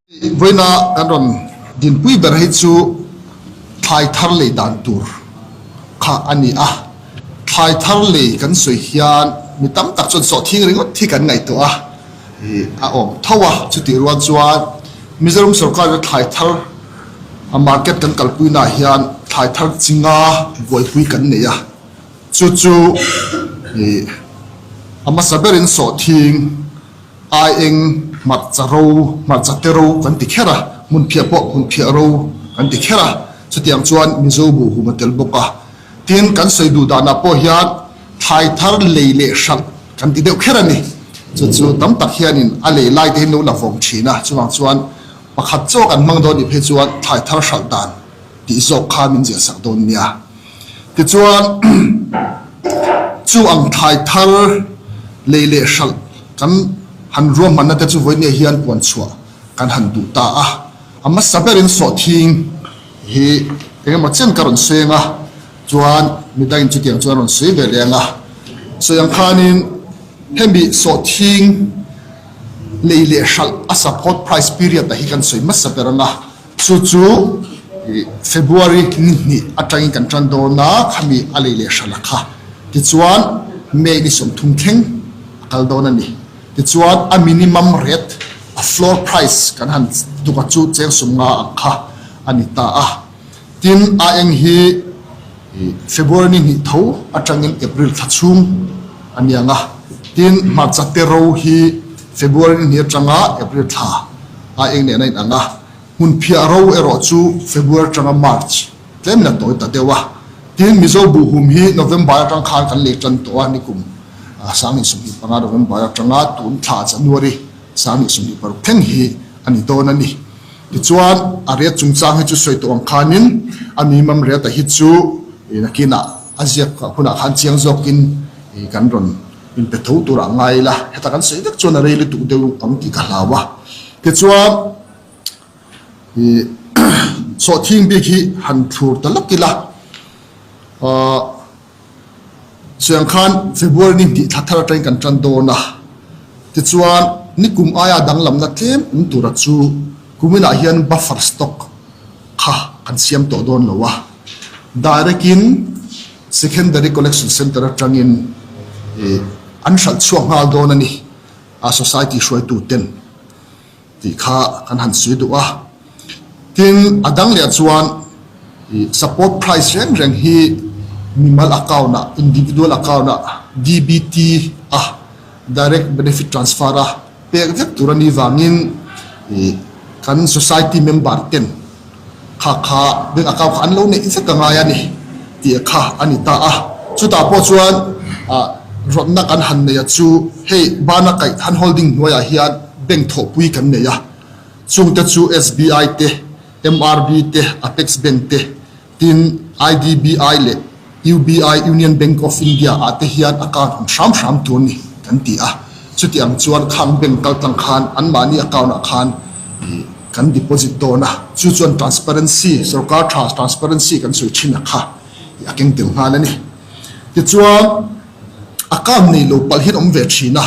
Vawiina kan rawn dinpui ber hi chu thlai thar lei dan tur kha a ni a. Thlai thar lei kan sawi hian mi tam tak chuan sawhthing ringawt hi kan ngaihtuah a, a awm tho a. Chutih rual chuan Mizoram sorkar-in thlai thar a market kan kalpuinaah hian thlai thar chi nga buaipui kan nei a. Chu chu a hmasa berin sawhthing. Aieng hmarcha ro, hmarcha te ro kan ti kher a, hmunphiah pawh hmunphiah ro kan ti kher a, chutiang chuan Mizo buh hum a tel bawk a. Tin, kan sawi duh danah pawh hian thlai thar lei leh hralh kan ti deuh kher a ni. Chu chu tam tak hianin a lei lai te hi lo la vawng thin a, chuvang chuan pakhat chaw kan hmang dawn nih phei chuan thlai thar hralh dan tih zawk kha min ziah sak dawn nia. Tichuan, chu ang thlai thar lei leh hralh kan han ruahmanna te chu vawinia hian puan chhuah kan han duh ta a. A hmasa berin sawhthing hi eng emaw chen ka rawn seng a, chuan midangin chutiang chuan rawn sawi ve leh ang a. Sawi ang khanin hemi sawhthing lei leh hralh a support price period ah hi kan sawi hmasa ber ang a. Chu chu February ni hnih atangin kan tan dawn a, khami a lei leh hran a kha. Tichuan May ni 30 thleng a kal dawn a ni. Tichuan a minimum rate, a floor price kan han tuk a chu cheng 50 ang kha a ni ta a. Tin, a eng hi February ni hnih tho atangin April thla chhung a ni ang a. Tin, hmarcha te ro hi February ni hnih atanga April thla a eng nen a inang a. Hmunphiah ro erawh chu February atanga March tlemin a tawi ta deuh a. Tin, Mizo buhhum hi November atang khan kan lei tan tawh a, nikum 2025 November atanga tun thla January 2026 thleng hi a ni dawn a ni. Tichuan, a rate chungchang hi chu sawi tawh ang khanin a minimum rate-a hi chu nakinah a ziak hunah khan chiang zawkin kan rawn inpe tho turah ngai ila. Heta kan sawi vek chuan a rei lutuk deuh ang tih ka hlau a. Tichuan, Sawhthing bik hi han thlur ta lawk ila, Chiang khan February ni hnih thla thar atangin kan tan dawn a, tichuan nikum aia danglamna tlem awm tura chu kuminah hian buffer stock kha kan siam tawh dawn lo a, direct in secondary collection centre atangin an hralh chhuak nghal dawn a ni a society hruaitu ten. Tih kha kan han sawi duh a. Tin, a dang leh chuan support price reng reng hi mimal account ah, individual account ah, DBT a direct benefit transfer a pek vek tur a nih vangin kan society member ten kha kha bank account kha an lo neih vek a ngai a ni tih kha a ni ta a. Chutah pawh chuan rawtna kan han nei a chu hei bana kaih han holding hnuaiah hian bank thawhpui kan nei a, chungte chu SBI te, MRB te, Apex Bank te, tin IDBI leh UBI, Union Bank of India, ah te hian account hawn hram hram tur ni kan ti a. Chuti ang chuan khang bank kal tlang khan anmahni account ah khan kan deposit dawn a, chu chuan transparency, sorkar tha transparency kan sawi thin a kha a keng tel nghal a ni. Tichuan account nei lo palh hian awm ve thin a,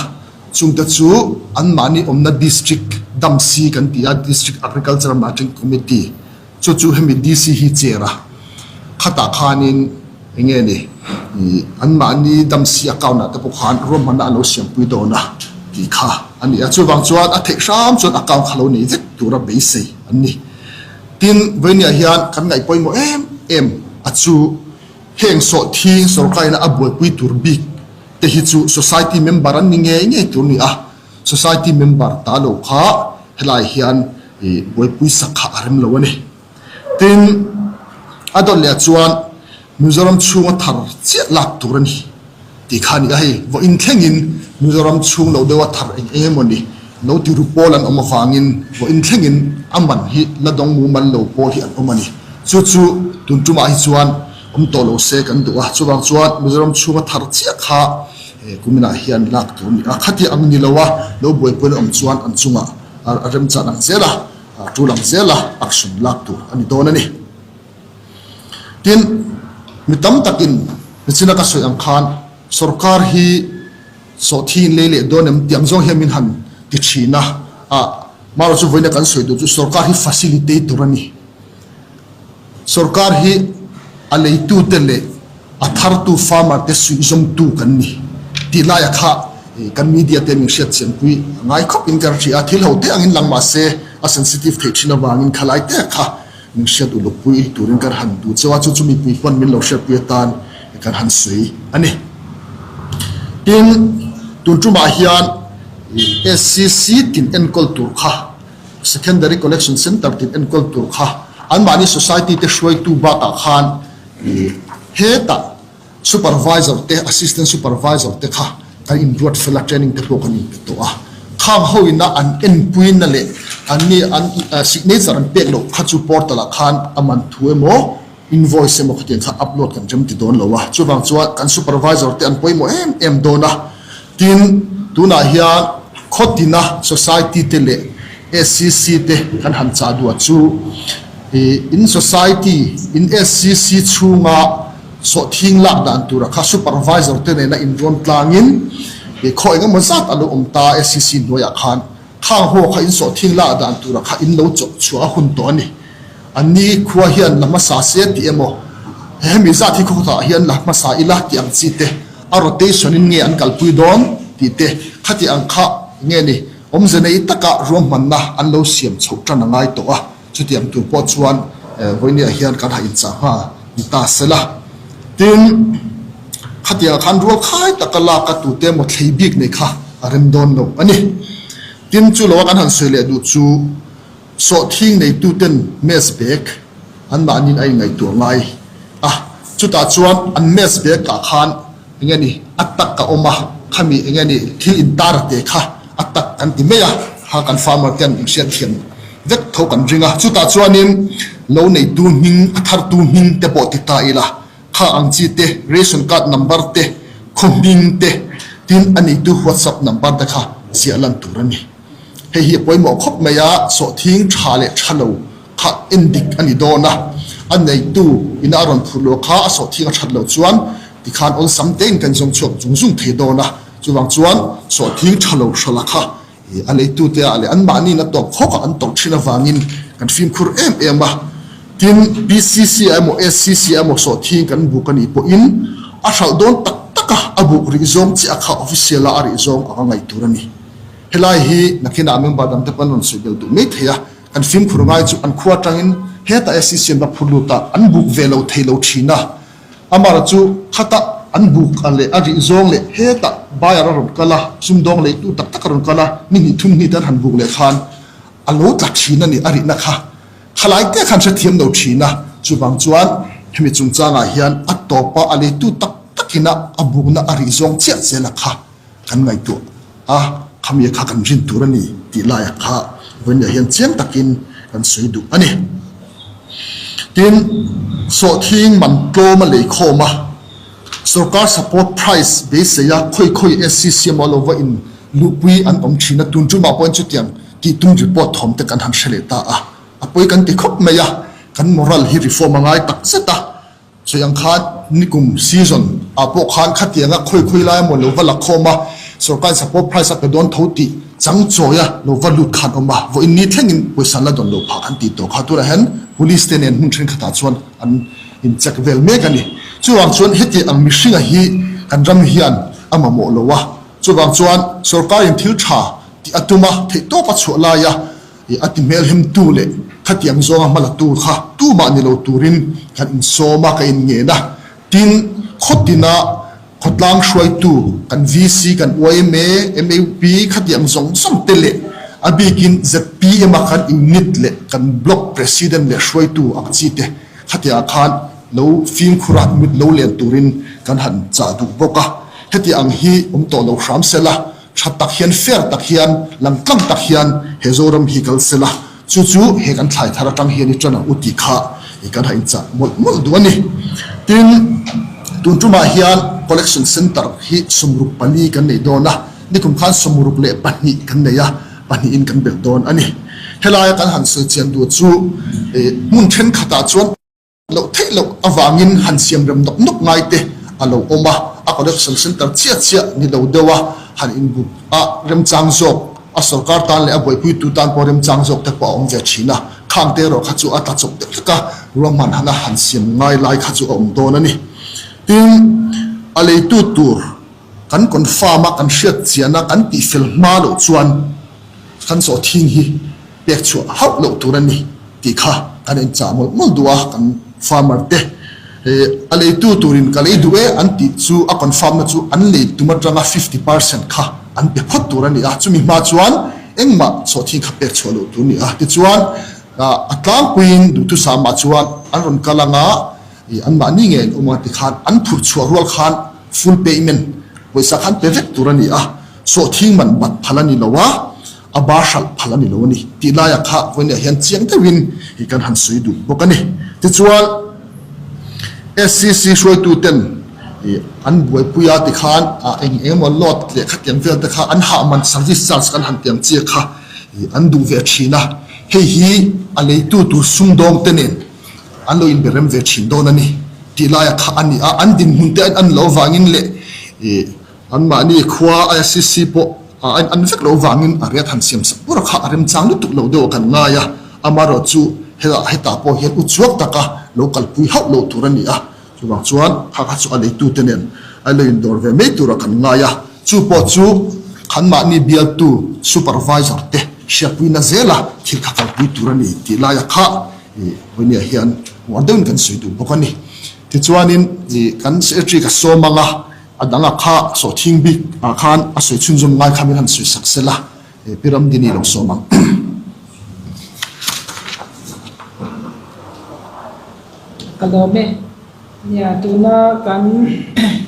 chungte chu anmahni awmna district DAMC kan ti a, District Agriculture Marketing Committee, Chu chu hemi DC hi chair a, khatah khanin eng nge ni ih anmahni damsi account ah te pawh khan ruahmanna a lo siampui dawn a tih kha a ni a. Chuvang chuan a theih hram chuan account kha lo nei vek tura beisei an ni. Tin, vawinia hian kan ngaih pawimawh em em a chu heng sawhthing sorkarin a buaipui tur bik te hi chu society member an ni ngei ngei tur a ni a. Society member ta lo kha helai hian ih buaipui sak kha a rem lo a ni. Tin, a dawt leh ah chuan Mizoram chhunga thar chiah lak tur a ni tih kha a ni a, hei vawiin thlengin Mizoram chhung lo deuha thar eng eng emaw ni lo ti ru pawl an awm avangin vawiin thlengin a man hi la dawng mumal lo pawl hi an awm a ni. Chu chu tun tumah hi chuan awm tawh lo se kan duh a, chuvang chuan Mizoram chhunga thar chiah kha Kuminah hian lak tur a ni a, khati ang ni lo a, lo buaipui an awm chuan an chungah a remchan ang zel a, a tul ang zel a, action lak tur a ni dawn a ni. Tin, mi tam takin nichina ka sawi ang khan sorkar hi sawhthing lei leh dawn em tih ang zawng hian min han ti thin a, a. Marawh chu vawiina kan sawi duh chu sorkar hi facilitator a ni. Sorkar hi a leitute leh a thartu farmer te suihzawmtu kan ni tih laia kha kan media te min hriat chianpui a ngai khawp in ka hria a, thil ho te angin lang mahse a sensitive theih thin avangin khalai te kha min hriat uluk pui turin kan han duh cheu a, chu chu mipui pawn min lo hriatpui atan kan han sawi a ni. Tin, tun tumah hian SCC tin enkawl tur kha Secondary Collection Centre tin enkawl tur kha anmahni society te hruaitu bakah khan hetah Supervisor te, Assistant Supervisor te kha kan inruat fel a, training te pawh kan inpe tawh a. Khang ho ina an enpuina leh anni an signature an pek loh kha chu portal ah khan a man thu emaw invoice emaw khatiang kha upload kan rem ti dawn lo a. Chuvang chuan kan Supervisor te an pawimawh em em dawn a. Tin, tunah hian khawtina society te leh SCC te kan han chah duah chu in society, in SCC chhunga Sawhthing lak dan tura kha supervisor te nena inrawn tlangin khaw eng emaw zat a lo awm ta SCC hnuaiah khan khang haw kha in sawhthing lak dan tura kha in lo chawh chhuah a hun tawh a ni. An ni khua hian la hmasa se tih emaw hemi zat hi khawkhatah hian la hmasa ila tih ang chi te a rotation in nge an kalpui dawn tih te khati ang kha nge ni awmze nei taka ruahmanna an lo siam chhoh tan a ngai tawh a. Chutiang tur pawh chuan vawinia hian kan ha inchah nghal ni ta se la. Tin, khatiangah khan rual khai taka lak a tute emaw thlei bik nei kha a rem dawn lo a ni. Tin, chu loa kan han sawi leh duh chu sawhthing neituten mess bag anmahniin a inngaihtuah ngai a, chutah chuan an mess bag ah khan eng nge ni a tak a awm a, khami eng nge ni thil intar a te kha a tak kan ti mai a, kha kan farmer te an inhriatthiam vek tho kan ring a, chutah chuanin lo neitu hming, a thartu hming te pawh ti ta ila, kha ang chi te, ration card number te, khaw hming te, tin a neitu whatsapp number te kha ziah lan tur a ni. Hei hi a pawimawh khawp mai a, sawhthing tha leh tha lo kha en dik a ni dawn a, a neitu ina a rawn phurh loh kha a sawhthing a that loh chuan tikhan awlsam tein kan zawng chhuak zung zung thei dawn a, chuvang chuan sawhthing tha lo hralh a kha a leitute ah leh anmahniin a tawp khawkah an tawrh thin avangin kan fimkhur em em a, tin PCC ah emaw SCC ah emaw sawhthing kan buk a nih pawhin a hralh dawn tak tak a, a buk rih zawng chiah kha official a a rih zawng anga ngaih tur a ni. Helai hi nakinah member dangte pawn rawn sawi belh duh mai thei a. Kan fimkhur ngai chu an khua atangin hetah SEC an va phur lut a, an buk ve lo thei lo thin a. Amara chu khatah an buk a leh a rih zawng leh hetah buyer a rawn kal a, sumdawng leitu tak tak a rawn kal a, ni hnih thum hnih te an han buk leh khan a lo tla thin a ni, a rihna kha khalai te khan hrethiam lo thin a. Chuvang chuan hemi chungchangah hian a tawpa a leitu tak takina a bukna a rih zawng chiah zel a kha. Kan ngaihtuah a, khami kha kan rin tur a ni tih laiah kha vawiinah hian chiang takin kan sawi duh a ni. Tin, sawhthing man tlawm a lei khawm a, sorkar support price beisei a khawi khawi SCC emaw lo va in luhpui an awm thin a, tun tumah pawhin chutiang tih tum report thawm te kan han hre leh ta a, a pawi kan ti khawp mai a, kan moral hi reform a ngai tak zet a. Sawi ang khan nikum season ah pawh khan khatianga khawi khawi lai emaw lo va la khawm a, sorkar support price a pe dawn tho tih chang chawi a lo va lut khan awm a, vawiin ni thlengin pawisa la dawn lo phah an tih tawh kha tunah hian police te nen hmun thenkhatah chuan an in check vel mek a ni. Chuvang chuan heti ang mihringa hi kan ram hian a mamawh lo a, chuvang chuan sorkarin thil tha tih a tum a, theihtawp a chhuah lai a, I a ti hmelhemtu leh khatiang zawnga hmalatu kha tumah ni lo turin kan insawm a, ka inngen a. Tin, khawtina khawtlang hruaitu kan VC, kan yma, MAP khatiang zawng zawng te leh a bikin zpm a kan unit leh kan block president leh hruaitu ang chi te khatiangah khan lo fimkhur a, mit lo len turin kan han chah duh bawk a. Heti ang hi awm tawh lo hram sela. Tha tak hian, fair tak hian, langtlang tak hian he Zoram hi kal sela, chu chu he kan thlai thar atang hian i tan ang u tih kha i kan ha inchah mawlh mawlh duh a ni. Tin, tun tumah hian collection centre hi 64 kan nei dawn a, nikum khan 62 kan nei a, pahnihin kan belh dawn a ni. Helaia kan han sawi chian duh chu hmun thenkhatah chuan, Loh theih loh avangin han siam rem nawk nawk ngai te a lo awm a, a collection centre chiah chiah ni lo deuh a han inbuk a remchang zawk. A sorkar tan leh a buaipuitu tan pawh remchang zawk te pawh a awm ve thin a, khang te erawh kha chu a tla chawp deuh hlek a, ruahman hana han siam ngai lai kha chu a awm dawn a ni. Tin, a leitu tur kan confirm a, kan hriat chian a, kan tihfel hma loh chuan kan sawhthing hi pek chhuah hauh loh tur a ni tih kha kan inchah mawlh mawlh duh a, kan farmer te a leitu turin ka lei duh e an tih chu a confirm na chu an lei tum atanga 50% kha an pe phawt tur a ni a, chumi hma chuan engmah sawhthing kha pek chhuah loh tur a ni a, tichuan a tlangpuiin duhthusam ah chuan an rawn kal anga Ih, anmahni nge an awm a tikhan an phurh chhuah rual khan full payment pawisa khan pe vek tur a ni a, sawhthing man bat phal a ni lo a, a bar hralh phal a ni lo a ni tih laiah kha vawinia hian chiang deuhin ih kan han sawi duh bawk a ni. Tichuan SCC hruaituten ih an buaipui a tikhan ah eng eng emaw load leh khatiang vel te kha an hah man service charge kan han tiang chiah kha ih an duh ve thin a, hei hi a leitu tur sumdawng te nen An lo inbe rem ve thin dawn a ni tih laia kha a ni a, an dinhmun te an lo vangin leh ih anmahni khua ICC pawh a an vek lo vangin a riat han siam sak bur a kha a remchang lutuk lo deuh a kan ngai a, amaherawh chu hetah hetah pawh hian uchuak taka lo kalpui hauh lo tur a ni a, chuvang chuan kha kha chu a leitute nen a lo indawr ve mai tur a kan ngai a, chu pawh chu khanmahni bialtu supervisor te hriatpuina zela thil kha kalpui tur a ni tih laia kha Ih, Vawinia hian uar deuhin kan sawi duh bawk a ni. Tichuanin ih kan secretary ka sawm ang a, a dang a kha sawhthing bik ah khan a sawi chhunzawm ngai kha min han sawi sak sel a, ih Pi Ramdini lo sawm ang. Ka lawm e. Nia, tuna kan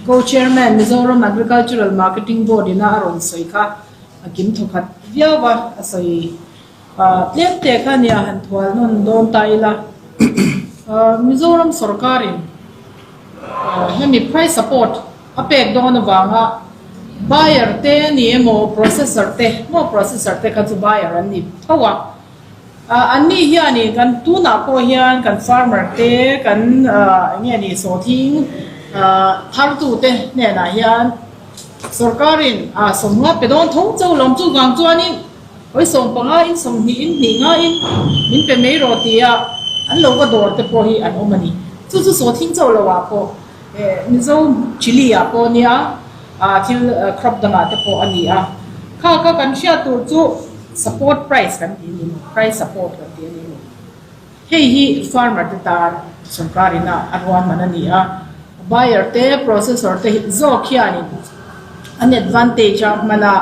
Co-Chairman Mizoram Agricultural Marketing Board ina a rawn sawi kha a kim thawkhat viau a, a sawi Tlem te kha nia han thual nawn dawn ta ila, Mizoram sorkarin hemi price support a pek dawn avanga buyer te a ni emaw processor te maw processor te kha chu buyer an ni tho a, anni hianin kan tunah pawh hian kan farmer te kan eng nge ni sawhthing thartute hnenah hian sorkarin sawmnga pe dawn tho chauh lo chuvang chuanin Hawi 15 in 20 in hnih nga in min pe mai rawh tia an lo va dawr te pawh hi an awm a ni. Chu chu sawhthing chauh lo ah pawh Mizo chilli ah pawh nia thil crop dang ah te pawh a ni a. Kha kha kan hriat tur chu support price kan ti a ni maw, price support kan ti a ni maw. Hei hi farmer te tan sorkar ina a ruahman a ni a, buyer te processor te zawk hianin an advantage a hman a,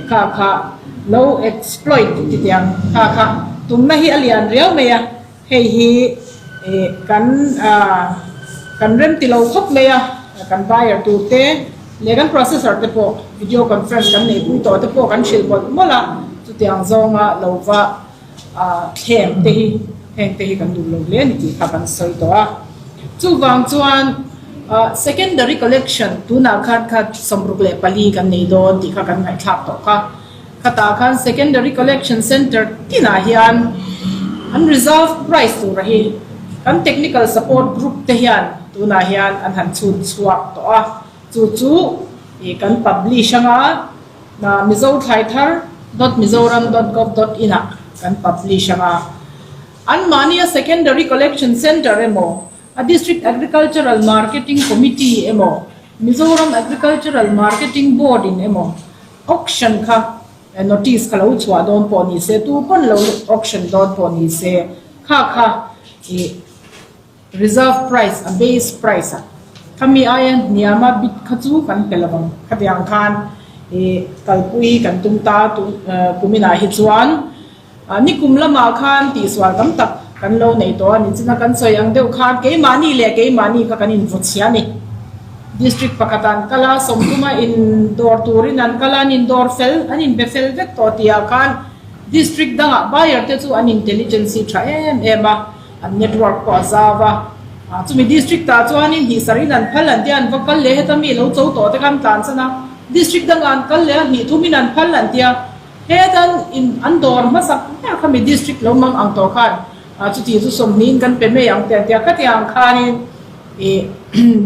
kha kha lo exploit ti teh ang, kha kha tumna hi a lian riau mai a, hei hi kan kan rem ti lo khawp mai a, kan buyer tur te leh kan processor te pawh video conference kan neihpui tawh te pawh kan hrilh mawlh mawlh a, chutiang zawnga lo va Thlem te hi heng te hi kan duh lo hle a ni tih kha kan sawi tawh a. Chuvang chuan secondary collection tunah khan kha 64 kan nei dawn tih kha kan ngaihthlak tawh kha. Khatah khan secondary collection centre tinah hian an reserve price tura hi kan technical support group te hian tunah hian an han chhun chhuak tawh a. Chu chu kan publish anga. Mizo thlai thar dot mizoram dot gov dot in ah kan publish ang a. Anmahnia Secondary Collection Centre emaw, a District Agricultural Marketing Committee emaw, Mizoram Agricultural Marketing Board in emaw auction kha notice kha lo chhuah dawn pawh ni se, tu pawn lo auction dawn pawh ni se, kha kha ih Reserve price a base price a khami aia hniam a bid kha chu kan pe lo ang. Khatiang khan ih kalpui kan tum ta kuminah hi chuan nikum lamah khan tihsual tam tak kan lo nei tawh a ni. China kan sawi ang deuh khan keimahni leh keimahni kha kan invaw chhia a ni. District pakhat an kal a, sawmthuma indawr turin an kal a, an indawr fel, an inbe fel vek tawh tihah khan district dangah buyer te chu an intelligence hi tha em em a. An network pawh a zau a, chumi district ah chuanin hnih sarhin an phal an tia an va kal leh heta mi lo cho tawh te kha an tlan chan a, district dangah an kal leh a hnih thumin an phal an tia hetan in an dawr hmasak ber kha mi district lo mang ang tawh khan chuti chu sawmhnihin kan pe mai ang te an tia khatiang khanin ih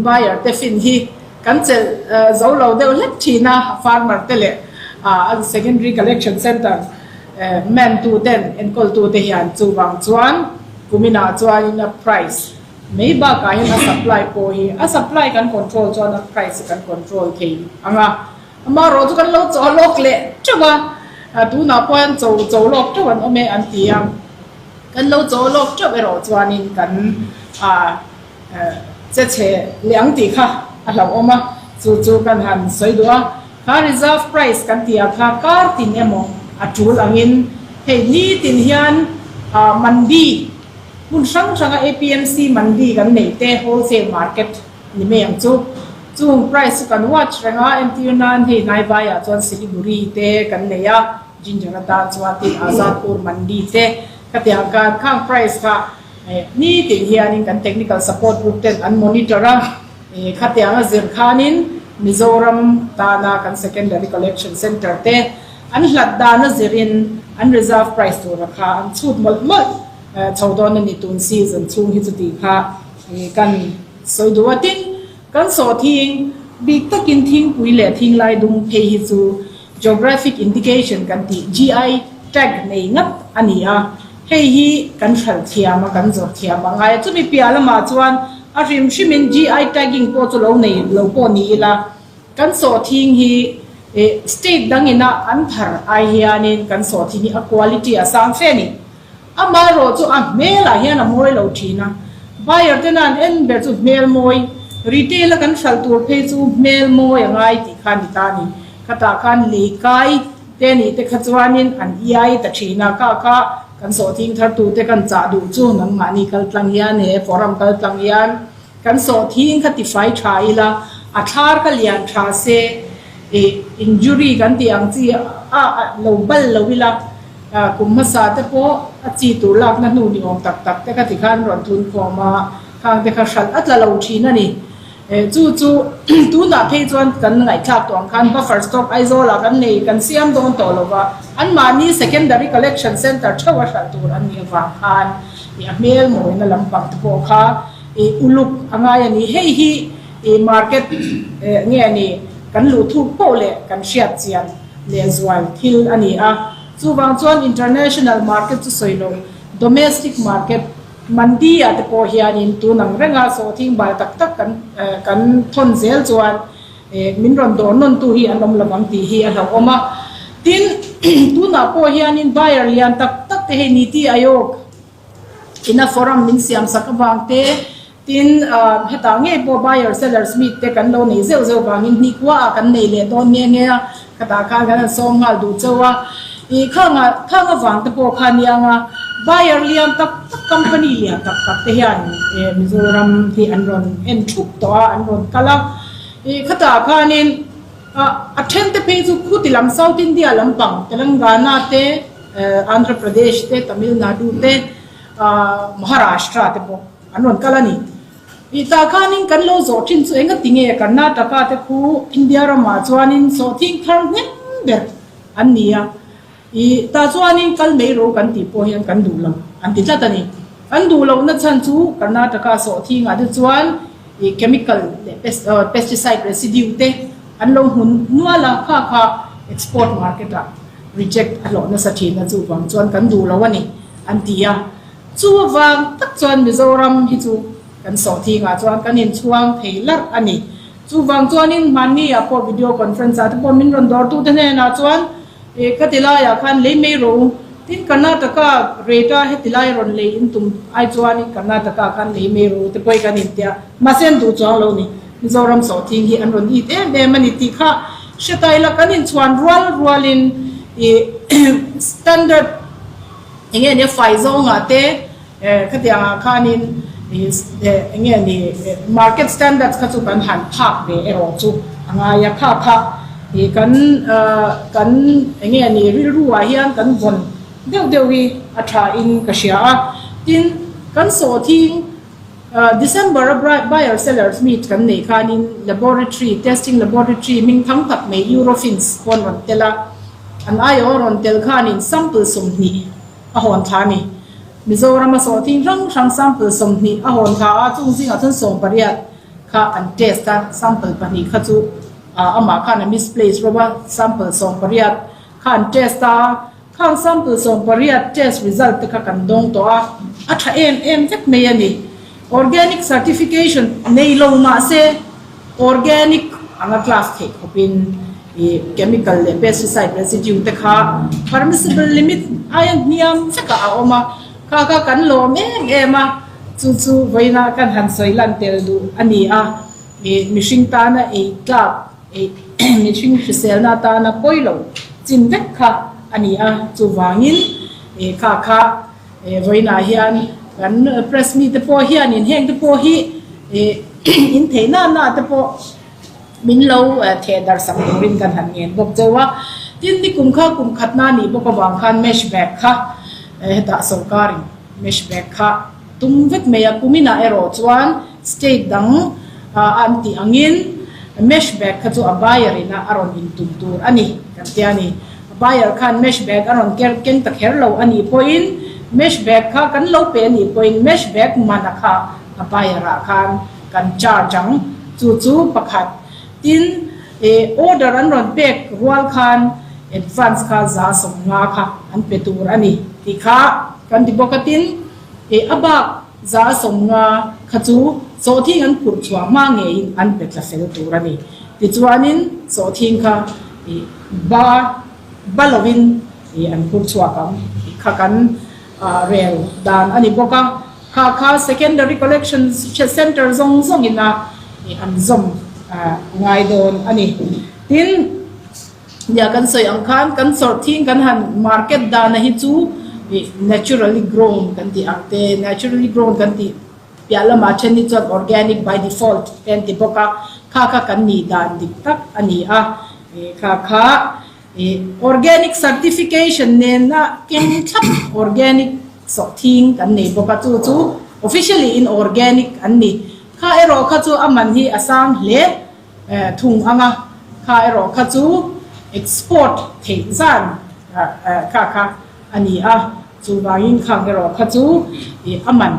buyer te fin hi kan chelh zo lo deuh hlek thin a farmer te leh. A secondary collection centre man tu ten enkawl tu te hian chuvang chuan kuminah chuanin a price mai bakah hian a supply pawh hi a supply kan control chuan a price hi kan control thei ang a. Amaherawh chu kan lo chaw lawk leh teuh a, tunah pawh hian cho cho lawk teuh an awm e an ti a, kan lo chaw lawk teuh erawh chuanin kan che chhe leh ang tih kha a hlauhawm a, chu chu kan han sawi duh a. Kha reserve price kan tih ah kha kar tin emaw a tul angin hei nitin hian mandi hmun hrang hranga APMC mandi kan neih te wholesale market ni mai ang chu. Chung price chu kan watch reng a, entir nan hei hnai vaiah chuan Siliguri te kan nei a, ginger atan chuan tin Azadpur mandi te khatiang khan khang price kha nitin hianin kan technical support group ten an monitor a. Khatiang a zir khanin Mizoram tana kan Secondary Collection Centre te an hlat dan a zirin an reserve price tura kha an chhut mawlh mawlh chho dawn a ni tun season chhung hi chuti kha kan sawi duh a. Tin, kan sawhthing bik takin thingpui leh thinglai dung phei hi chu Geographic Indication kan tih, GI tag nei ngat a ni a, hei hi kan hralh thiam a, kan zawrh thiam a ngai a. Chumi piah lamah chuan a hrim hrimin GI tagging pawh chu lo nei lo pawh ni ila, kan sawhthing hi state dangina an thar ai hianin kan sawhthing hi a quality a sang fe a ni. Amaherawh chu a hmelah hian a mawi lo thin a, buyer tena an en ber chu hmel mawi, retail a kan hralh tur phei chu hmel mawi a ngai tih kha a ni ta a ni. Khatah khan lei kai te nih te kha chuanin an iai ta thin a, kha kha kan sawhthing thar tute kan chah duh chu nangmahni kal tlang hian he forum kal tlang hian kan sawhthing kha tifai tha ila, a thlar kha lian tha se ih injury kan tih ang chi a lo bal lo ila kum hmasa te pawh a chi tur lakna hnu ni awm tak tak te kha tikhan rawn thun khawm a, khang te kha hralh a tla lo thin a ni. Chu chu tunah phei chuan kan ngaihthlak tawh ang khan buffer stock Aizawlah kan nei kan siam dawn tawh lo va, anmahni secondary collection centre theuh a hralh tur an nih avang khan ih a hmel mawina lampang te pawh kha ih uluk a ngai a ni. Hei hi ih market nge ni kan luh thuk poh leh kan hriat chian lehzual thil a ni a. Chuvang chuan international market chu sawi lo domestic market Mandi ah te pawh hianin tun ang renga sawhthing bal tak tak kan kan thawn zel chuan min rawn dawr nawn tu hi an awm lo ang tih hi a hlauhawm a. Tin, tunah pawh hianin buyer lian tak tak te hei Niti Aayog ina forum min siam sak avang te, tin hetah ngei pawh buyer sellers meet te kan lo nei zeuh zeuh vangin hnikhua ah kan nei leh dawn nghe nghe a, Khatah khan kan han sawm nghal duh chauh a, ih khanga khang avang te pawh kha aniang a, buyer lian tak tak company lian tak tak te hian eh Mizoram hi an rawn en thup tawh a, an rawn kal a, ih khatah khanin ah a then te phei chu khuti lam South India lampang Telangana te eh Andhra Pradesh te Tamil Nadu te ah Maharashtra te pawh an rawn kal a ni. Tih tah khanin kan lo zawh thin chu enga tinge Karnataka te khu India ramah chuanin sawhthing thar hnem ber an ni a, ih tah chuanin kal mai ro kan tih pawh hian kan duh lo an ti tlat a ni. Kan duh lohna chhan chu Karnataka sawhthingah te chuan ih chemical leh pesticide residue te an lo hmu nual a, kha kha export market ah reject a hlawh nasa thin a chuvang chuan kan duh lo a ni an ti a. Chu avang tak chuan Mizoram hi chu kan sawhthingah chuan kan inchhuang thei larh a ni. Chuvang chuanin hmanni ah pawh video conference ah te pawh min rawn dawrtute hnenah chuan eh ka ti laiah khan lei mai rawh u, tin Karnataka rate a heti lai rawn lei in tum ai chuanin Karnataka khan lei mai rawh u te pawh hi kan intia. Mahse an duh chuang lo ni. Mizoram sawhthing hi an rawn it em em a ni tih kha hre ta ila kan inchhuan rual rualin ih standard Eng nge nia fai zawngah te khatiang ah khanin eng nge ni market standards kha chu kan han phak ve erawh chu a ngai a, kha kha ih kan kan eng nge ni rilru ah hian kan vawn deuh deuh hi a tha in ka hria a, tin kan sawhthing December a buyer sellers meet kan neih khanin laboratory testing laboratory hming thang tak mai Eurofins pawn rawn tel a. An aiawh a rawn tel khanin sample 20 a hawn thla a ni. Mizorama sawhthing hrang hrang sample 20 a hawn thla a, chung zingah chuan 18 kha an test a, sample pahnih kha chu Amah khan a misplace rawp a, sample 18 kha an test a, khang sample 18 test result te kha kan dawng tawh a, a tha em em vek mai a ni. Organic certification nei lo mah se organic anga class theih khawpin ih chemical leh pesticide residue te kha permissible limit aia hniam vekah a awm a, kha kha kan lawm em em a, chu chu vawiina kan han sawi lan tel duh a ni a. Ih mihring tana ei tlak ei mihring hriselna atana pawi lo chin vek kha a ni a, chuvangin ih kha kha ih vawiinah hian kan press mite pawh hianin heng te pawh hi ih in theih na na te pawh min lo theh darh sak turin kan han ngen bawk cheu a. Tin nikum kha kum khatna a nih bawk avang khan mesh bag kha hetah sawrkarin mesh bag kha tum vek mai a, kuminah erawh chuan state dang an tih angin mesh bag kha chu a buyer ina a rawn intum tur a ni kan tia a ni. A buyer khan mesh bag a rawn ker ken ta kher lo a nih pawhin mesh bag kha kan lo pe a nih pawhin mesh bag mana kha a buyer ah khan kan charge ang chu chu pakhat. Tin, order an rawn pek rual khan advance kha 150 kha an pe tur a ni tih kha kan ti bawk a. Tin, a bak 150 kha chu sawhthing an phurh chhuah hma ngeiin an pe tla fel tur a ni. Tichuanin sawhthing kha ba ba lovin an phurh chhuak ang tih kha kan rel dan a ni bawk a. Kha kha Secondary Collection Centre zawng zawngin a an zawm ngai dawn a ni. Tin, nia kan sawi ang khan kan sawrhthing kan han market dana hi chu naturally grown kan tih ang te, naturally grown kan tih piah lamah then hi chuan organic by default te an ti bawk a, kha kha kan nih dan dik tak a ni a. Kha kha Organic certification nena keng thlap organic sawhthing kan nei bawk a, chu chu officially in organic an ni. Kha erawh kha chu a man hi a sang hle thung ang a, kha erawh kha chu export theih zan kha kha a ni a, chuvangin khang erawh kha chu a man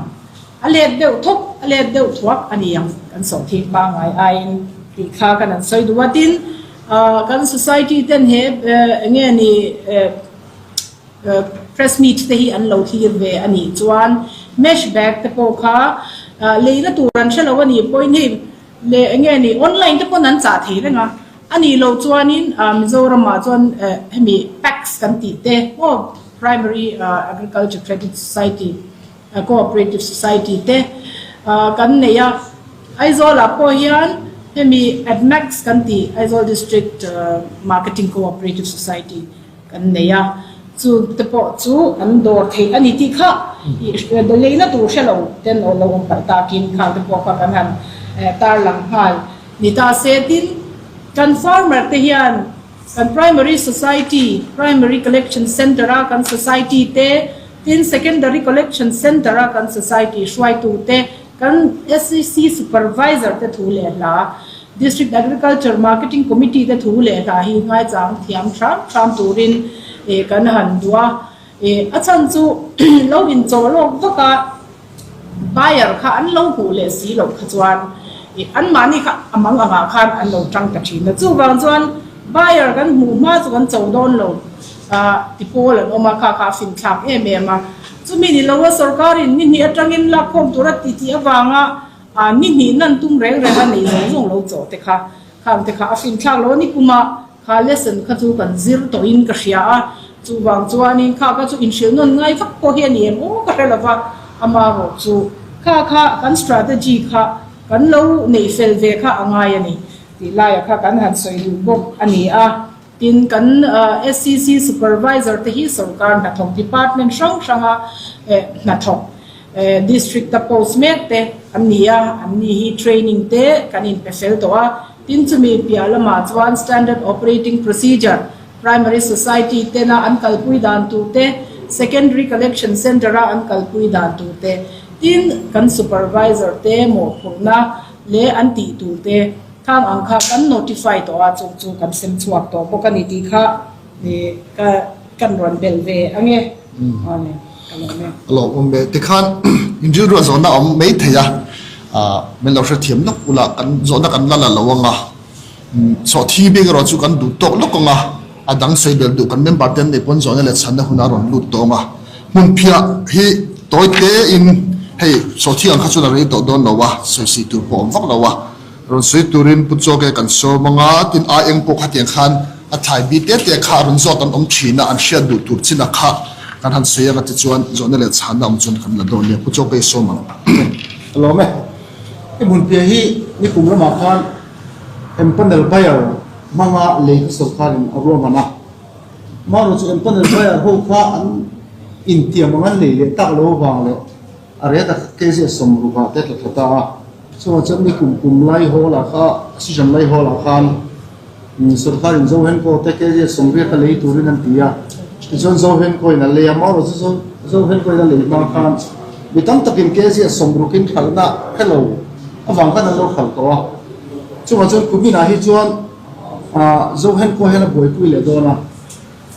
a let deuh thawk, a let deuh thuak a ni ang kan sawhthing pangngai aiin tih kha kan han sawi duh a. Tin, Kan society ten he enge ni press meet te hi an lo thlir ve a nih chuan mesh bag te pawh kha leina tur an hre lo a nih pawhin hei leh enge ni online te pawn an chah thei reng a, a nih loh chuanin Mizoram ah chuan hemi packs kan tih te maw primary agriculture credit society Cooperative Society te kan nei a, Aizawl ah pawh hian hemi ADMACS kan tih Aizawl District Marketing Cooperative Society kan nei a, chu te pawh chu an dawr theih a ni tih kha leina tur hre lo ten aw lo awm palh takin khang te pawh kha kan han tarlang nghal ni ta se. Tin, kan farmer te hian Kan Primary Society, Primary Collection Centre a kan Society te, tin Secondary Collection Centre a kan Society hruaitu te, kan SEC Supervisor te thu leh hla, District Agriculture Marketing Committee te thu leh hla hi ngaichang thiam hram hram turin kan han duh a. A chhan chu lo inchawh lawk vak a, buyer kha an lo hmuh leh si loh kha chuan anmahni kha a mang angah khan an lo tang ta thin a. Chuvang chuan buyer kan hmuh hma chu kan cho dawn lo ti pawl an awm a, kha kha a finthlak em em a. Chumi ni loa sorkarin ni hnih atangin lakkhawm tura ti tih avanga ni hnih nan tum reng reng a nei zawng zawng lo chawh te kha khang te kha a finthlak lo a ni kumah. Kha lesson kha chu kan zir tawhin ka hria a, chuvang chuanin kha kha chu inhrilh nawn ngai vak pawh hi a ni em aw ka hre lova, amarawh chu kha kha kan strategy kha kan lo neih fel ve kha a ngai a ni tih laiah kha kan han sawi duh bawk a ni a. Tin, kan SCC supervisor te hi sorkar hnathawk department hrang hranga hnathawk district a post mek te an ni a, an ni hi training te kan inpe fel tawh a. Tin chumi piah lamah chuan Standard Operating Procedure, Primary Society tena an kalpui dan tur te, Secondary Collection Centre-a an kalpui dan tur te, tin kan Supervisor te mawhphurhna leh an tih tur te khang ang kha kan notify tawh a, chung chu kan sem chhuak tawh bawk a ni tih kha ka kan rawn belh ve ang e. Awle, ka lawm e. Ka lawm awm e. Tikhan inrilru a zawhna awm mai thei a, min lo hrethiam lawk ula, kan zawhna kan la la lo ang a. Sawhthing bik erawh chu kan duh tawk lawk ang a, a dang sawi belh duh kan member te an nei pawn zawhna leh chhanna hun a rawn lut tawng a. Hmunphiah hi tawi tein hei sawhthing ang kha chuan a rei tawh dawn lo a, sawisih tur pawh a awm vak lo a. Rawn sawi turin Pu Chawke kan sawm ang a, tin ai eng pawh khatiang khan a thlai bi te te kha a rawn zawt an awm thin a, an hriat duh tur chin a kha kan han sawi ang a tichuan zawhna leh chhanna awm chuan kan la dawn nia Pu Chawke i sawm ang. A lawm e. I hmunphiah hi nikum lamah khan empanel buyer hmanga lei kha sawrkarin a ruahman a. Marawh chu empanel buyer ho kha an intiam ang an lei leh tak lo avang leh a rate a kg 60 ah te tla thla ta a. Chuvang chuan nikum kum lai hawlah kha season lai hawlah khan sawrkarin Zohenkaw te kg 80 a lei turin an ti a. Tichuan Zohenkaw in a lei a, marawh chu Zohenkaw in a lei hma khan mi tam takin kg 60 in hralhna hrelo avang khan an lo hralh tawh a. Chuvang chuan kuminah hi chuan Zohenkaw hian a buaipui leh dawn a.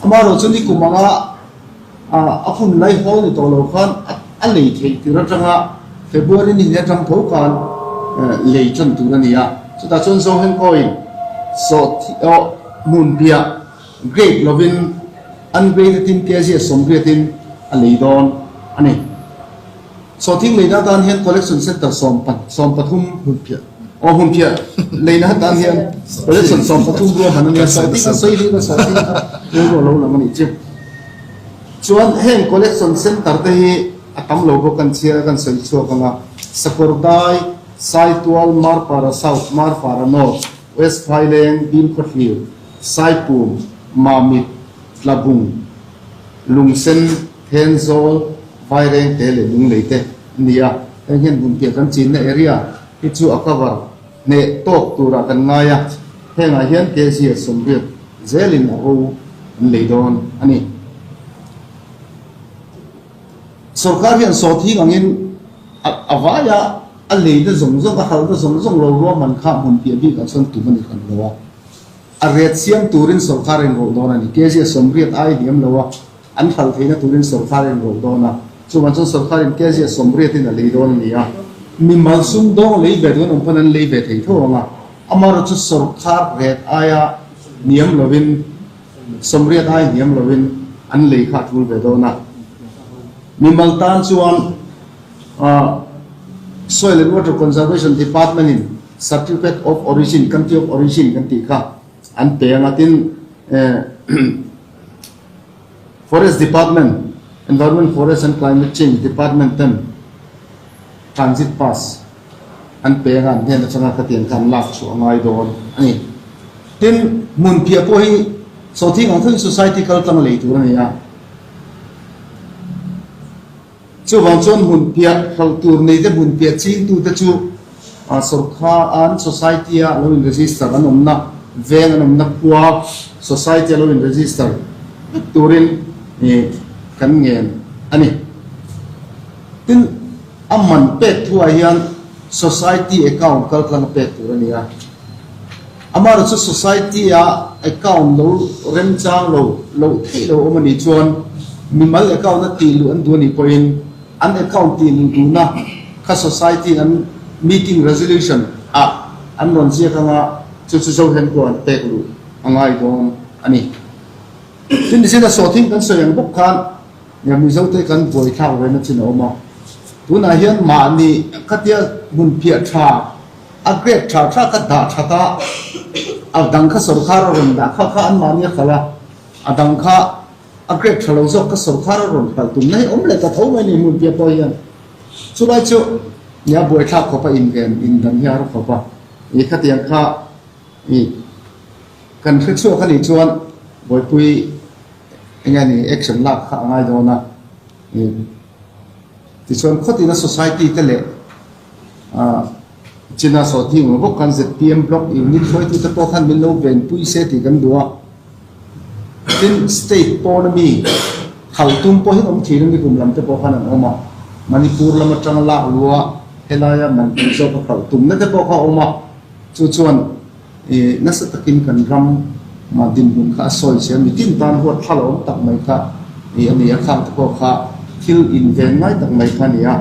Amaherawh chu nikum anga a hun lai hawl ni tawh lo khan a lei theih tir atanga February ni hnih atang tho khan lei tan tur a ni a. Chutah chuan Zohenkaw-in sawh hmun piah grade lovin ungraded in kg 80 in a lei dawn a ni. Sawhthing leina atan hian collection centre 13 Hmunphiah. Aw hmunphiah leina atan hian collection 13 ruahman a nia. Sawhthing a sawi hlin a sawhthing kha rilru a lo lang a nih chu. Chuan heng collection centre te hi a tam lo bawk kan chhiar a kan sawi chhuak ang a. Sakawrdai, Saitual, Marpara South, Marpara North, West Phaileng, Bilkhawthlir, Saipum, Mamit, Tlabung, Lungsen, Thenzawl, Vaireng te leh Lunglei te a ni a, heng hian hmunphiah kan chinna area hi chu a cover hneh tawk turah kan ngai a, hengah hian kg 80 zelin a ro an lei dawn a ni. Sorkar hian sawhthing angin a vaia a leina zawng zawng, a hralhna zawng zawng lo ruahman kha hmunphiah bikah chuan tum a ni hran lo a. A ret siam turin sorkar a inrawlh dawn a ni. Kg 80 ai hniam lo a, an hralh theihna turin sorkar a inrawlh dawn a. Chuvang chuan sorkarin kg 80 in a lei dawn a ni a. Mimal sumdawng lei ve duh an awm pawn an lei ve thei tho ang a. Amaherawhchu sorkar ret aia hniam lovin, 80 ai hniam lovin an lei kha a tul ve dawn a. Mimal tan chuan Soil and Water Conservation Department in Certificate of Origin, Country of Origin kan tih kha an pe ang a, tin Forest Department, Environment, Forest and Climate Change Department ten Transit Pass an pe ang a, an hnen atanga khatiang kha an lak chhuah a ngai dawn a ni. Tin, hmunphiah pawh hi Sawhthing ang thleng Society kaltlang lei tur a ni a. Chuvang chuan hmunphiah hralh tur nei te hmunphiah chingtute chu sawrkar an society a lo in register an awmna veng an awmna khua society a lo in register vek turin kan ngen a ni. Tin, a man pek thuah hian society account kaltlang a pek tur a ni a. Amaherawhchu society a account lo remchang lo loh theih lo awm a nih chuan mimal account a tih luh an duh a nih pawhin an account tih luh duhna kha society in an meeting resolution ah an rawn ziak anga chu chu Zohen pawh an pek luh a ngai dawn a ni. Tin nichina sawhthing kan sawi ang bawk khan Mizote kan buaithlak ve na chin a awm a, tunah hian mahni khatia hmunphiah tha A grade tha tha kha dah that a, a dang kha sawrkhar a rawn dah kha kha anmahni a hralh a, a dang kha a grade tha lo zawk kha sawrkhar a rawn hralh tumna hi awm leh ta tho mai a ni hmun piah pawh hian. Chulai chu nia buaithlak khawp a inven indan hi a har khawp a, i khatiang kha i kan hre chhuak a nih chuan buaipui eng nge ni action lak kha a ngai dawn a, i tichuan khawtina society te leh China sawhthing ang bawk khan zpm block unit hruaitute pawh khan min lo venpui se tih kan duh a. Tin, state pawn ami khalh tum pawh hian awm thin a ni kum lam te pawh khan an awm a. Manipur lam atanga lak luh a helaia man tum zawk a khalh tumna te pawh kha a awm a. Chu chuan nasa takin kan ram dinhmun kha a sawi che a, mitin tan huat thla lo awm tak mai kha a ni a, khang te pawh kha thil inven ngai tak mai kha a ni a.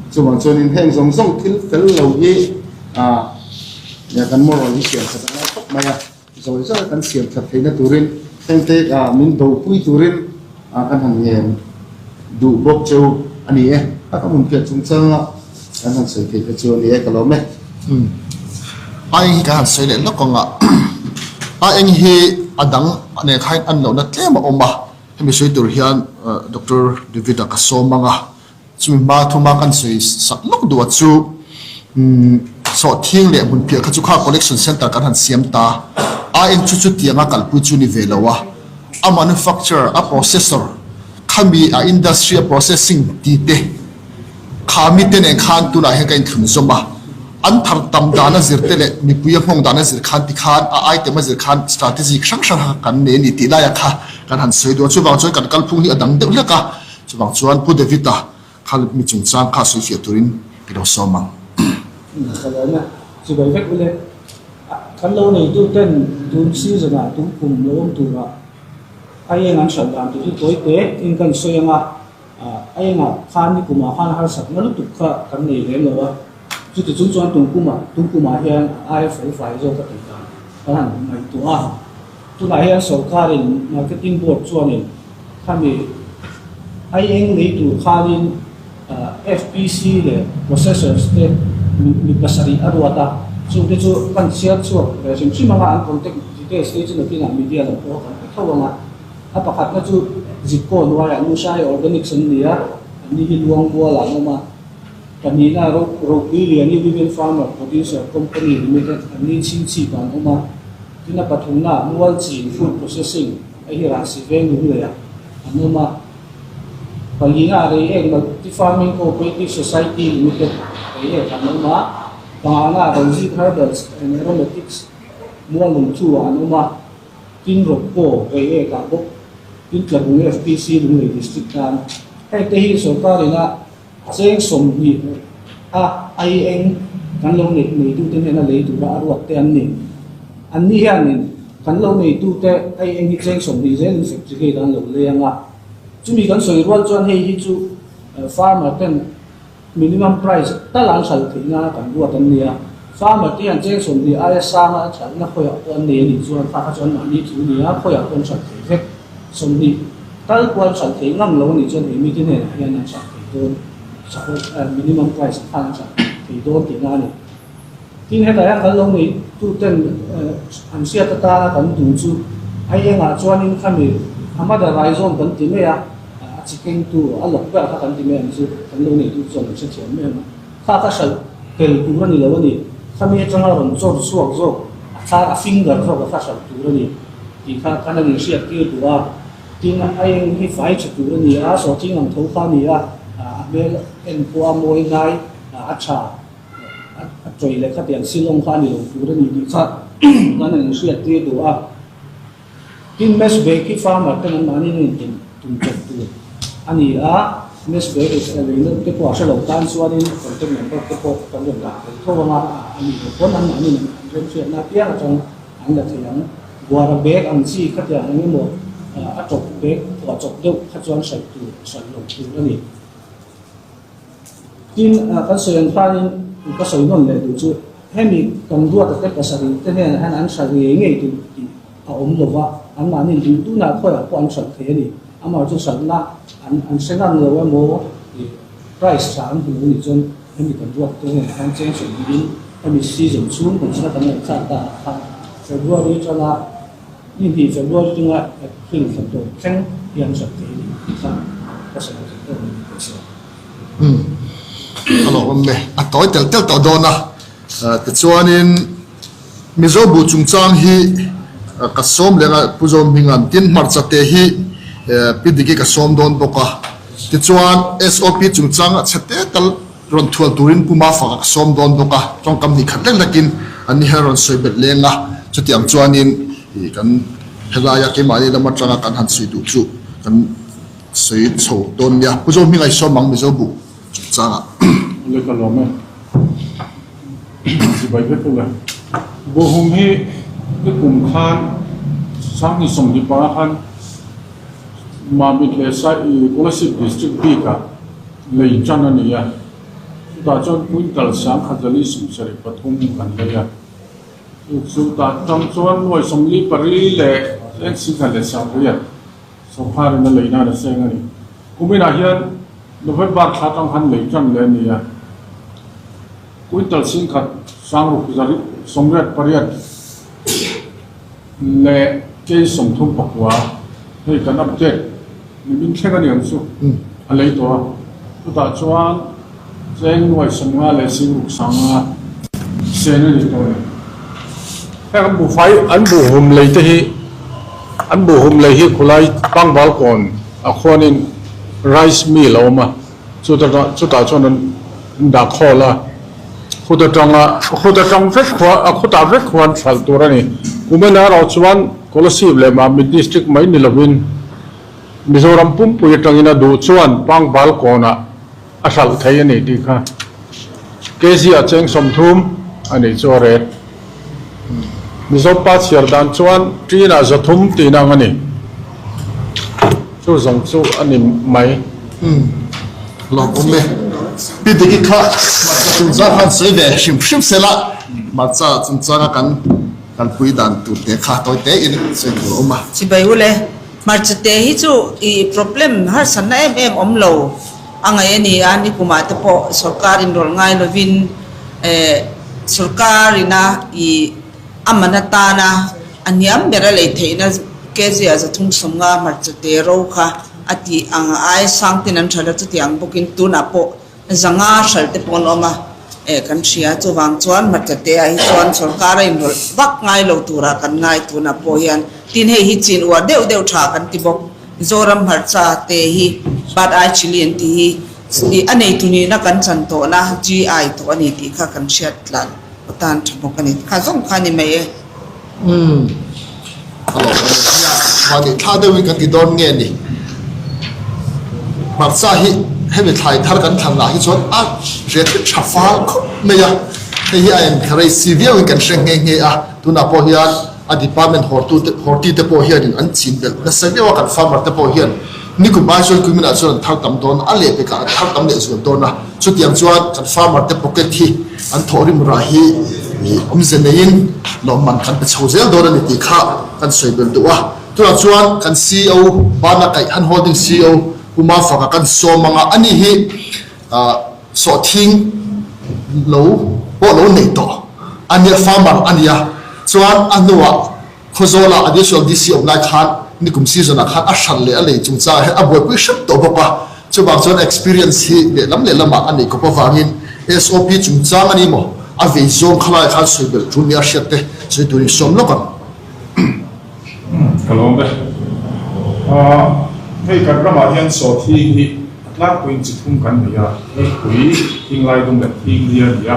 Chuvang chuanin heng zawng zawng thil fel lo hi. Nia kan moral hi siam that a ngai khawp mai a, zawi zawi kan siam that theihna turin hengte min dopui turin kan han ngen duh bawk cheu a ni e. A ka hmunphiah chungchanga kan han sawi theih te chu a ni e, ka lawm e. A eng hi kan han sawi leh lawk ang a, a eng hi a dang nen khain an lohna tlem a awm a, hemi sawi tur hian Doctor David-a ka sawm ang a. Chumi hma thuma kan sawi sak lawk duh a chu sawhthing leh hmunphiah kha chu kha collection centre kan han siam ta a, eng chu chutianga kalpui chu ni ve lo a, a manufacturer, a processor khami a industry a processing ti te kha mite nen khan tunah hian ka inthlun zawm a, an thar tam dan a zir te leh mipui a nghawng dan a zir khan tikhan a item a zir khan strategy hrang hrang kha kan nei a ni tih laia kha kan han sawi duh a, chuvang chuan kan kalphung hi a dang deuh hlek a. Chuvang chuan Pu David-a kha mi chungchang kha sawifiah turin i lo sawm ang. Ka lawm e. Chibai vek ule. Kan lo neitu ten tun season ah tun kum lo awm turah a eng an hralh dan tur hi tawi te in kan sawi ang a, a engah khan ni kumah khan harsatna lutuk kha kan nei lem lo a, chuti chung chuan tun kumah tun kumah hian a aia fel fai zawk a tih dan kan han ngaihtuah a. Tunah hian sorkarin Marketing Board chuanin khami aieng lei tur khanin FPC leh processors te mi pasarih a ruat a, chungte chu kan chhiar chhuak ve hrim hrim anga an contact details te chu nakinah media lam pawh kan pe tho ang a. A pakhatna chu Zikkaw hnuaiah Lushai Organics an ni a, anni hi Luangmualah an awm a. Pahnihna Ropui Liani Women Farmer Producer Company Limited anni chhingchhipah an awm a. Tuna pathumna Mualchin Food Processing a hi Rahsi veng lung leh ah an awm a. Palina Reiek Multi Farming Cooperative Society Limited Reiek an awm a. Pangana Rozik Herbals and Aromatics Mualnung Chu ah an awm a. Tin Ropkaw Reiek ah bawk Tin Tlabung FPC Lunglei District tan hengte hi sorkar ina Cheng 20 a ai eng kan lo neih neitute hnena lei tura a ruat te an ni. Anni hianin kan lo neitute ai eng hi cheng 20 zelin certificate an lo lei ang a. Chumi kan sawi rual chuan hei hi chu farmer ten minimum price tal an hralh theih nana kan ruat an ni a. Farmer te hian cheng 20 aia sanga hralhna khawiah pawh an nei a nih chuan kha kha chu anmahni thu ni a, khawiah pawh an hralh thei vek. 20 tal pawh an hralh thei ngang lo a nih chuan hei mite hnenah hian an hralh thei dawn suppose minimum price khan an hralh thei dawn tihna a ni. Tin hetah hian kan lo nei tu ten an hriat atana kan duh chu ai engah chuanin khami a mother rhizome kan ti mai a, a chi kengtu a lawk ber kha kan ti mai ang chu kan lo nei tu chuan an hrethiam mai ang a. Kha ka hralh tel tur a ni lo a ni, khami atanga rawn chawr chhuak zawk a thar a finger zawk a kha hralh tur a ni tih kha kan han inhriat tir duh a. Tin, a eng hi fai tha tur a ni a, sawhthing ang tho kha a ni a, a hmel en pawh a mawi ngai, a tha, a tawih leh khatiang silawng kha a ni lo tur a ni tih kha kan han inhriat tir duh a. Tin, mesh bag hi farmer ten anmahni an intum tum chawp tur a ni a, mesh bag leina te pawh a hre lo tan chuanin contact number te pawh kan rawn dah thei tho ang a, a nih loh pawn anmahni an remhriatna apiang atang an la thei ang. Buara bag ang chi khatiang eng emaw a tawp bag phuah chawp deuh kha chuan hralh tur hralh loh tur a ni. Tin, kan sawi ang khanin ka sawi nawn leh duh chu hemi kan duata te pasarih te hnenah hian an hralh ngei ngei duh tih a awm lo va, anmahni duh tunah khawiah pawh an hralh thei a ni. Amah chu hralhna an an hre ngang lo emaw tih price tha an hmu anih chuan hemi kan duat te hnenah hian cheng 20 in hemi season chhung kan chhuna kan ngaihthlak ta ah khan February atanga ni hnih February atanga April thla tawp thleng hian hralh thei a ni tih kha ka sawi thei tawk a ni tih ka hria. Umm a lo awm e, a tawi tel tel tawh dawn a, tichuanin Mizo bu chungchang hi ka sawm leh a, Pu Zohminga'n tin hmarcha te hi Pi Diki ka sawm dawn bawk a, tichuan SOP chungchang a chhe te tal rawn thual turin Pu Mafaka ka sawm dawn bawk a, tawngkam hnih khat lek lekin an ni hian rawn sawi belh leng a, chutiang chuanin kan helaia keimahni lam atanga kan han sawi duh chu kan sawi chho dawn nia. Pu Zohminga i sawm ang Mizo bu chungchangah. Awle ka lawm e. Chibai vek ula. Buhhum hi i kum khan Sanghni 25 khan Mamit leh Sai Kolasib District bikah lei tan a ni a. Chutah chuan quintal 1043 kan lei a. Chutah tang chuan nuai 44 leh eng 10,180 sawrkarin a lei nan a seng a ni. Kuminah hian November thla tang han lei tan leh a ni a. Quintal 10,000 688 leh kei 39 hei kan update ni min thleng a ni ang chu a lei tawh a. Chutah chuan cheng nuai 50 leh 6,500 sen a ni tawh a ni. Heng an buhfai an buhhum lei te hi an buhhum lei hi khulai pangbal kawn ah khuanin rice mill a awm a. Chutah chuan an dah khawl a, khut atanga khut atang vek khuan a khutah vek khuan hralh tur a ni. Kumin erawh chuan Kolasib leh Mamit District mai ni lovin Mizoram pumpui atangin a duh chuan Pangbal kawnah a hralh thei a ni tih kha kg ah cheng 30 a nih chu a ret. Mizo pa chhiar dan chuan ṭinah 300 tihna ang a ni. Chu zawng chu a ni mai. Umm lawmawm e. Pi Diki kha hmarcha chungchang khan sawi ve hrim hrim se la, hmarcha chungchanga kan kalpui dan tur te kha tawi te in sawi tur a awm a. Chibai ule, hmarcha te hi chu i problem harsatna em em awm lo a ngaih a ni a, nikumah te pawh sorkar inrawlh ngai lovin eh sorkar ina i A man atana a hniam ber a lei theihna kg ah 350 hmarcha te ro kha a tih ang ai sang ten an hralh a, chuti ang bawkin tunah pawh 500 hralh te pawh an awm a, eh kan hria. Chuvang chuan hmarcha te ah hi chuan sorkar a inrawlh vak ngai lo turah kan ngai tunah pawh hian. Tin hei hi chin uar deuh deuh tha kan ti bawk. Zoram hmarcha te hi Bad Eye Chilli an tih hi a neitu nihna kan chan tawhna GI tawh a ni tih kha kan hriat tlan. Ka tan tha bawk a ni. Kha zawng kha ni mai e. Umm. A lo awm e. Nia, mahni thla deuhin kan ti dawn nge ni. Hmarcha hi hemi thlai thar kan thlan lah hi chuan a ret hi tha fal khawp mai a. Hei hi a encourage si viauin kan hre nghe nghe a. Tunah pawh hian a department hortute horti te pawh hianin an chin belh nasa viau a kan farmer te pawh hian nikum ai chuan kuminah chuan an thar tam dawn a lehpekah an thar tam leh zual dawn a. Chutiang chuan kan farmer te pocket hi an thawhrim rah hi awmze neiin lawmman kan pe chho zel dawn a ni tih kha kan sawi belh duh a. Tunah chuan kan ceo Bana Kaih Han Holding ceo Pu Mafaka kan sawm ang a, ani hi sawhthing lo pawh lo neih tawh a nia, farmer a nia. Chuan a hnuah Khawzawla Additional DC awm lai khan nikum season ah khan a hran leh a lei chungchangah hian a buaipui hrep tawh bawk a, chuvang chuan experience hi lehlam lehlamah a neih kawp avangin SOP chungchang a ni maw a vei zawng khalaiah khan sawi belh tul nia hriat te sawi turin sawm lawk ang. Ka lawm e. Hei kan ramah hian sawhthing hi a tlangpuiin chi thum kan nei a, thingpui, thinglai dum leh thingli a ni a.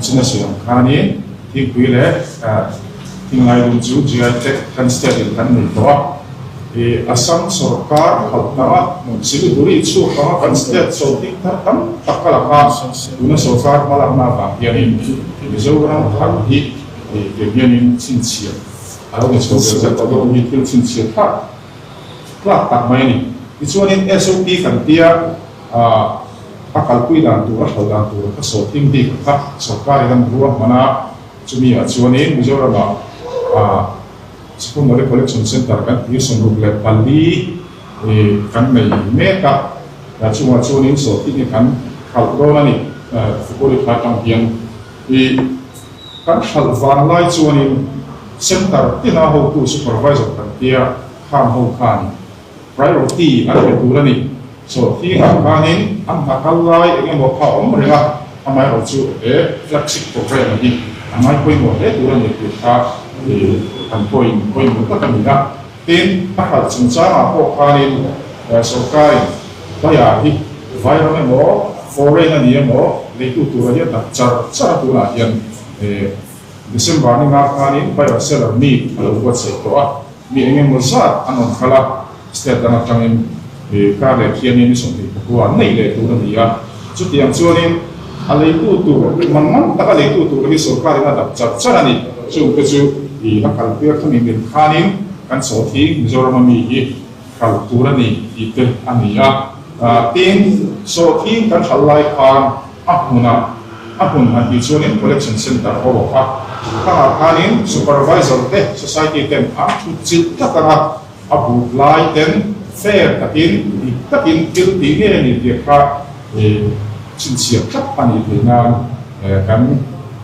China siam khanin thingpui leh thinglai dum chu GI tag kan state in kan nei tawh a. Ih Assam sorkar khalh anga Siliguri chhuk anga kan state sawrhik thar tam tak ka lak a, tuna sorkar hmalakna avang hianin Mizoram thar hi tiang hianin chhinchhiah a lo ni chho zel zel tawh dawn hi thil chhinchhiah thlak tlak tak mai a ni. Tichuanin SOP kan tia. A kalpui dan tur, a hralh dan tur ka sawi thing bik a kha sorkarin an ruahman a, chumi ah chuanin Mizoramah Secondary Collection Centre kan tih 64 kan nei mek a, chungah chuanin sawhthing hi kan hralh dawn a ni. February thla atang hian kan hralh vang lai chuanin Centre tina hotu Supervisor kan tia khang ho khan Priority an pe tur a ni. Sawhthingah khanin an hna kal lai eng emaw kha a awm reng a, amaherawhchu he flagship programme hi a ngai pawimawh hle tur a ni tih kha kan point pawimawh tak a ni a. Tin, a hralh chungchangah pawh khanin sorkarin Baia hi vairam emaw foreign a ni emaw leitu tura hian dak char char a tunah hian December ni nga khanin buyer seller meet a lo buatsaih tawh a. Mi eng emaw zat an rawn kal a, state dang atangin kar leh khianin ni 29 an neih leh tur a ni a. Chutiang chuanin a leitu tur, man man taka leitu tur hi sorkarin a dap char char a ni. Chungte chu a kalpui a khami mil khanin kan saw thi Mizorama mi hi hralh tur a ni tih te a ni a. Tin, sawhthing kan hralh lai khan a hmunah. A hmun han tih chuanin Collection Centre ho a kha. Khangah khanin Supervisor te Society ten an thut chilh tlat ang a, a buk lai ten fair takin dik takin thil tih nge a ni tih kha chhinchhiah tlat a nih theih nan kan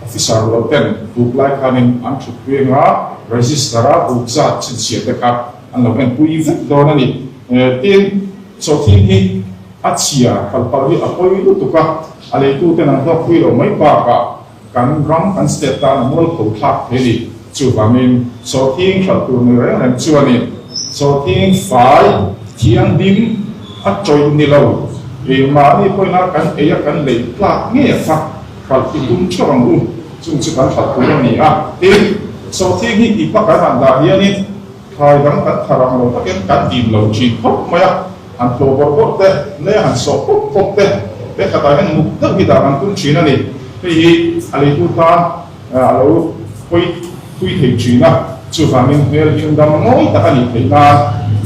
Officer lo ten buk lai khanin an thut pui anga Register a buk zat chhinchhiah te kha an lo enpui vek dawn a ni. Tin, sawhthing hi a chhia khalpalh hi a pawi lutuk a, a leituten an hlawkpui lo mai bakah kan ram, kan state tan a mualpho thlak thei a ni. Chuvangin sawhthing hralh tur ni reng reng chuanin sawhthing fai thianghlim a tawih ni lo, keimahni pawhin kan ei a kan lei tlak nge kha hralh i tum theuh ang u, chung chu kan hralh tur a ni a. Tin, sawhthing hi ipa kan han dah hianin Thlai dang kan thar ang lo takin kan dim lo thin khawp mai a, han tlawh bawrh bawrh te, lei a han sawh pawp pawp te, te khatah hian muk deuh hi dah kan tum thin a ni. Hei hi a leitu tan a lo pawi thui thei thin a, chuvangin hmel him dam ngawi tak a nih theih nan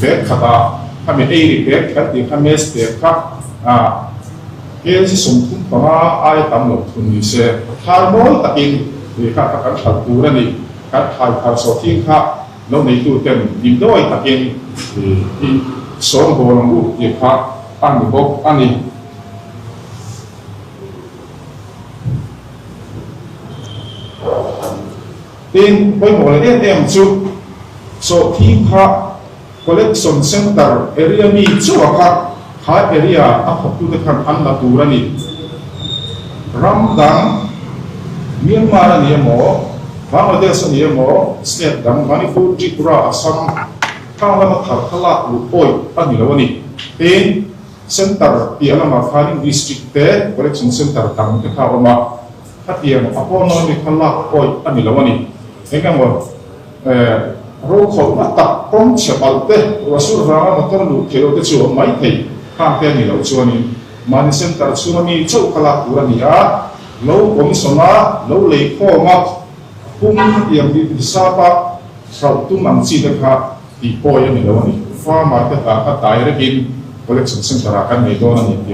bag khatah khami ei ri bag kan tih kha mess bag kha kg 35 aia tam lo thun ni se, thlai mawi takin lehkha kha kan hralh tur a ni. Kan thlai thar sawhthing kha lo neitu ten dimdawi takin i sawngbawl ang u tih kha a ni bawk a ni. Tin, pawimawh leh em em chu sawhthing kha Collection Centre area mi chauha kha kha area a thawktute khan an la tur a ni. Ram dang Myanmar a ni emaw, Bangladesh a ni emaw, state dang Manipur, Tripura, Assam khang lama thar kha lak luh awih a ni lo a ni. Tin, Centre piah lamah khanin District te Collection Centre dang te kha a awm a, khatiang a pawn lama mi kha lak awih a ni lo a ni. Eng emaw. Rokhawlhna tak kawng chhe palh te, ruahsur vanga motor luh theih loh te chu a awm mai thei. Khang te a nih loh chuanin mahni centre chhunga mi chauh kha lak tur a ni a, lo commission a, lo lei khawm a, pum hetiang tih hisap a hralh tum ang chi te kha tih pawi a ni lo a ni. Farmer te hla kha direct in collection centre ah kan nei dawn a ni tih.